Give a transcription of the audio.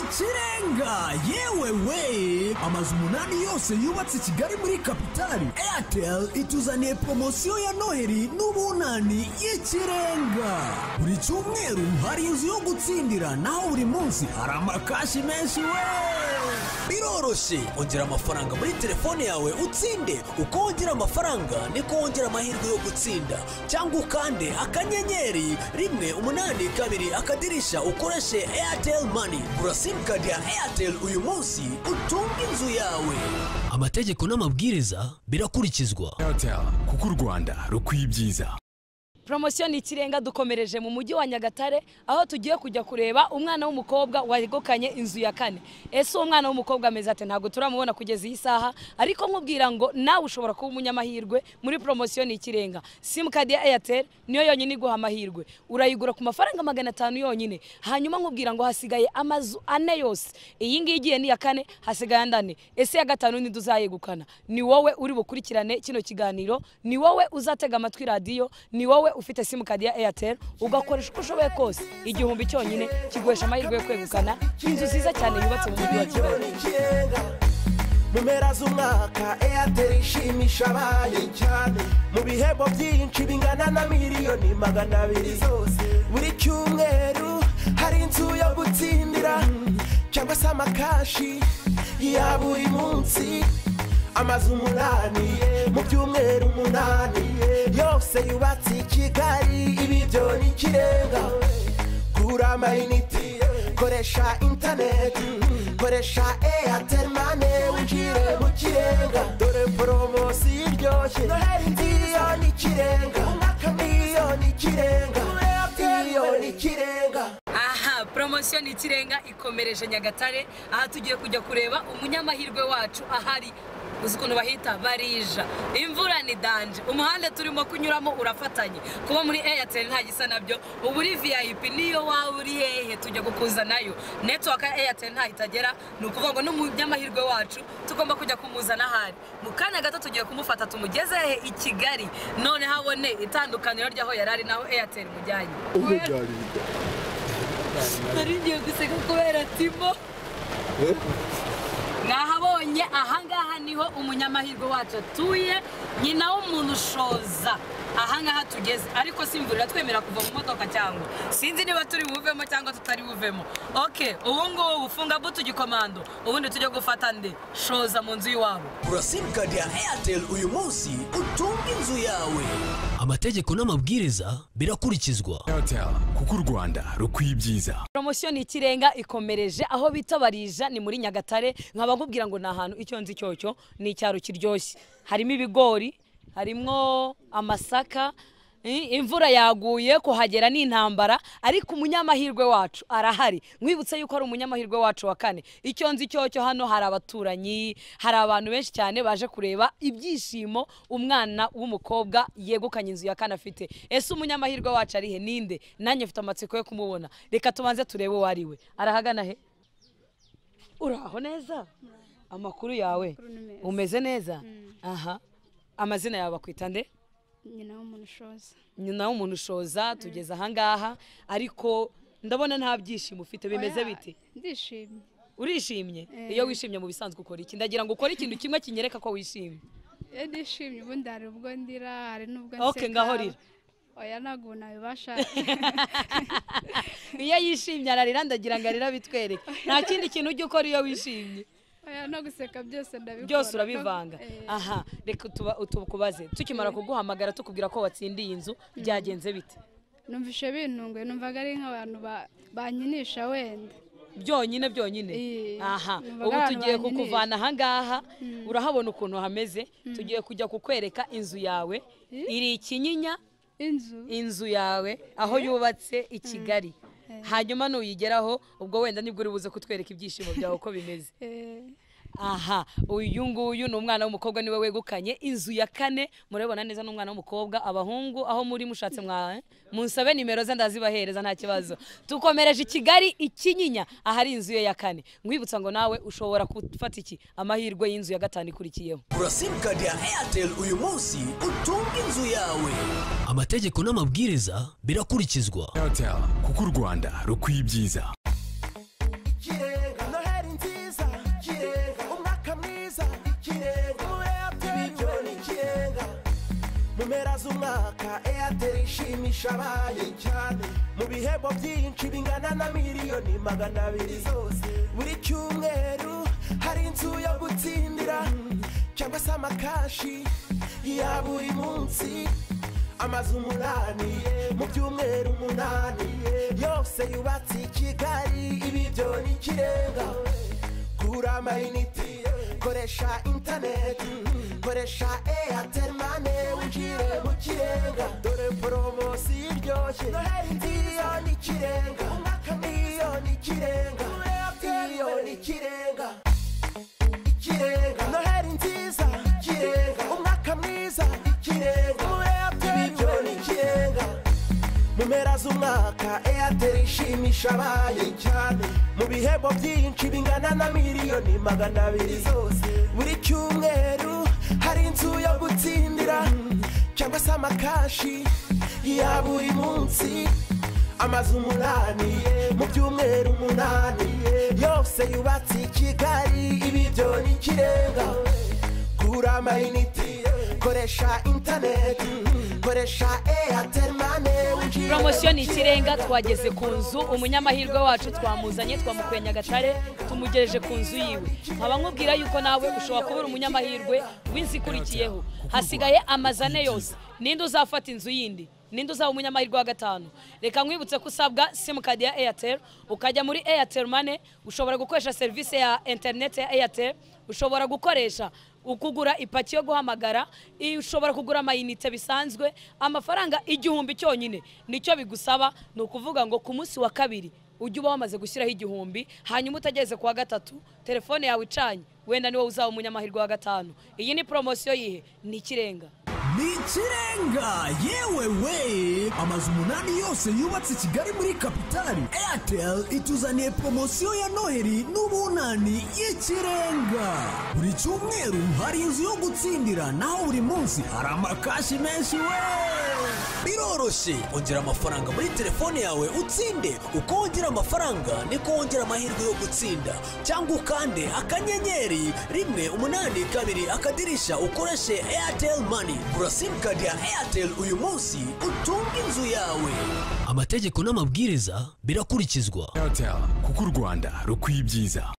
Y'ikirenga, yewe we! Amazu 8 yose yubatse i Kigali muri kapitali, Airtel ituzaniye poromosiyo ya Noheli n'Ubunani y'ikirenga. Buri cyumweru hari inzu yo gutsindira, naho buri munsi hari amakashi menshi we! Biroroshye, ongera amafaranga muri telefone yawe utsinde. Uko wongera amafaranga niko wongera amahirwe yo gutsinda, cyangwa ukande *182# ukoreshe Airtel Money. Gura simukadi ya Airtel uyu munsi utunge inzu yawe. Amategeko n'amabwiriza birakurikizwa. Airtel, kuko u Rwanda rukwiye ibyiza. Poromosiyo ni ikirenga. Dukomereje mu mujyi wa Nyagatare, aho tugiye kujya kureba umwana w'umukobwa wegukanye inzu ya kane. Ese uwo mwana w'umukobwa ameze ate? Ntabwo turamubona kugeza iyi saha, ariko nkubwira ngo nawe ushobora kuba umunyamahirwe muri poromosiyo ni ikirenga. Simukadi ya Airtel niyo yonyine iguha amahirwe, urayigura ku mafaranga 500 yonyine. Hanyuma nkubwira ngo hasigaye amazu 4 yose, iyi ngiyi igiye ni iya kane, hasigaye andi 4. Ese ya gatanu ninde uzayegukana? Ni wowe uri bukurikirane kino kiganiro, ni wowe uzatega amatwi radiyo, ni wowe ufite simukadi ya Airtel, ugakoresha uko ushoboye kose. 1000 cyonyine kiguhesha amahirwe yo kwegukana inzu nziza cyane yubatse mu mujyi wa Kigali. Mu mpera z'umwaka Airtel ishimisha abayo cyane mu bihembo byinshi bingana na miliyoni 200 zose. Buri cyumweru hari inzu yo gutsindira cyangwa se amakashi ya buri munsi. Amazu 8 mu byumweru 8 yose yubatse i Kigali. Ibi byo ni ikirenga. Gura amayinite, koresha interineti, koresha Airtel Money, winjire mu kirenga. Dore poromosiyo iryoshye, iyo ni ikirenga, iyo ni ikirenga, iyo ni ikirenga. Aha, poromosiyo ni ikirenga ikomereje Nyagatare, aha tugiye kujya kureba umunyamahirwe wacu ahari. Uzi ukuntu bahita barija, imvura ni danje, umuhanda turimo kunyuramo urafatanye. Kuba muri Airtel nta gisa nabyo, ubu uri VIP niyo waba uri hehe tujya kukuzanayo. Network ya Airtel ntaho itagera, ni ukuvuga ngo n'umunyamahirwe wacu tugomba kujya kumuzana ahari. Mu kanya gato tugiye kumufata tumugeze he i Kigali, none habone itandukaniro ry'aho yari ari naho Airtel mujyanye. Nari ngiye guseka kubera Timo. Mwahabonye, ahangaha niho umunyamahirwe wacu atuye, nyina w'umuntu ushoza. Ahangaha tugeze, ariko si imvura iratwemera kuva mu modoka, cyangwa sinzi niba turi buvemo cyangwa tutari buvemo. Okay, ubu ngubu funga butu gikomando, ubundi tujye gufata nde Shoza mu nzu y'iwabo. Gura simukadi ya Airtel uyu munsi utunge inzu yawe. Amategeko n'amabwiriza birakurikizwa. Airtel, kuko u Rwanda rukwiye ibyiza. Poromosiyo ni ikirenga ikomereje aho bita Barija, ni muri Nyagatare. Nkaba nkubwira ngo ni ahantu icyo nzi cyocyo ni icyaro kiryoshye, harimo ibigori, harimo amasaka, imvura yaguye kuhagera ni intambara, ariko umunyamahirwe wacu arahari. Nkwibutse yuko ari umunyamahirwe wacu wa kane. Icyo nzi cyocyo hano hari abaturanyi, hari abantu benshi cyane baje kureba ibyishimo umwana w'umukobwa yegukanye inzu ya kane afite. Ese umunyamahirwe wacu ari he? Ninde? Nanjye mfite amatsiko yo kumubona. Reka tubanze turebe uwo ari we. Arahagana he? Uraho neza? Amakuru yawe? Umeze neza? Aha. Amazina yawe bakwita nde? Nyina w'umuntu ushoza. Nyina w'umuntu ushoza. Tugeze ahangaha, ariko ndabona nta byishimo ufite, bimeze bite? Ndishimye. Urishimye? Iyo wishimye mu bisanzwe ukora iki? Ndagira ngo ukore ikintu kimwe kinyereka ko wishimye. Iyo ndishimye ubundi hari ubwo ndira, hari n'ubwo nseka. Okay, ngaho rira. Oya, ntabwo nabibasha. Iyo yishimye ararira, ndagira ngo arira bitwereke. Nta kindi kintu ujya ukora iyo wishimye? Oya, no guseka byose ndabikora. Byose urabivanga. Aha, reka tukubaze. Tukimara kuguhamagara tukubwira ko watsindiye inzu, byagenze bite? Numvishe bintunguye, numvaga ari nk'abantu banyinisha wenda. Byonyine byonyine. Aha, ubu tugiye kukuvana ahangaha, urahabona ukuntu hameze, tugiye kujya kukwereka inzu yawe iri i Kinyinya. Inzu yawe aho yubatse i Kigali. Hanyuma nuyigeraho ubwo wenda nibwo uri buze kutwereka ibyishimo byawe uko bimeze. Aha, uyu nguyu ni umwana w'umukobwa, niwe wegukanye inzu ya kane. Murabona neza ni umwana w'umukobwa. Abahungu aho muri mushatse mwa munsabe nimero ze ndazibahereza nta kibazo. Tukomereje i Kigali i Kinyinya ahari inzu ye ya kane. Nkwibutsa ngo nawe ushobora gufata iki amahirwe y'inzu ya gatanu ikurikiyeho. Gura simukadi ya Airtel uyu munsi utunge inzu yawe. Amategeko n'amabwiriza birakurikizwa. Airtel, kuko u Rwanda rukwiye ibyiza. Ikirenga. Mu mpera z'umwaka Airtel ishimisha abayo cyane, mu bihembo byinshi bingana na 200,000,000 zose. Buri cyumweru hari inzu yo gutsindira cyangwa se amakashi ya buri munsi. Amazu 8 mu byumweru 8 yose yubatse i Kigali. Ibi byo ni ikirenga. Gura amayinite, koresha interineti, koresha Airtel Money, winjire mu kirenga. Dore poromosiyo iryoshye, iyo ni ikirenga, iyo ni ikirenga, iyo ni ikirenga, ikirenga. Noheri nziza, ikirenga, umwaka mwiza, ikirenga. Ibi byo ni ikirenga. Mu mpera z'umwaka Airtel ishimisha abayo cyane, mu bihembo byinshi bingana na 200,000,000 zose. Buri cyumweru hari inzu yo gutsindira cyangwa se amakashi ya buri munsi. Amazu 8 mu byumweru 8 yose yubatse i Kigali. Ibi byo ni ikirenga. Gura amayinite, koresha interineti, koresha Airtel Money. Poromosiyo ni ikirenga. Twageze ku nzu, umunyamahirwe wacu twamuzanye, twamukuye Nyagatare, tumugejeje ku nzu yiwe. Nkaba nkubwira yuko nawe ushobora kubura umunyamahirwe w'inzu ikurikiyeho. Hasigaye amazane yose. Ninde uzafata inzu yindi? Ninde uzaba umunyamahirwe wa 5? Reka nkwibutse ko usabwa simukadi ya Airtel, ukajya muri Airtel Money, ushobora gukoresha serivisi ya interineti ya Airtel, ushobora gukoresha ukugura ipaki yo guhamagara, ushobora kugura amayinite bisanzwe. Amafaranga 1000 cyonyine nicyo bigusaba. Ni ukuvuga ngo ku munsi wa 2 ujye uba wamaze gushyiraho 1000, hanyuma utageze ku wa 3 telefone yawe icanye, wenda niwo uzaba umunyamahirwe wa 5. Iyi ni poromosiyo yihe? Ni ikirenga. Ni ikirenga yewe we. Amazu 8 yose yubatse i Kigali muri kapitali. Airtel ituzaniye poromosiyo ya Noheri n'ubunani y'ikirenga. Buri cyumweru hari inzu yo gutsindira, naho buri munsi hari amakashi menshi we. Biroroshye, ongera amafaranga muri telefone yawe utsinde. Uko wongera amafaranga niko wongera amahirwe yo gutsinda. Cyangwa ukande *182 akadirisha ukoreshe Airtel Money. Gura simukadi ya Airtel uyu munsi utunge inzu yawe. Amategeko n'amabwiriza birakurikizwa. Airtel, kuko u Rwanda rukwiye ibyiza.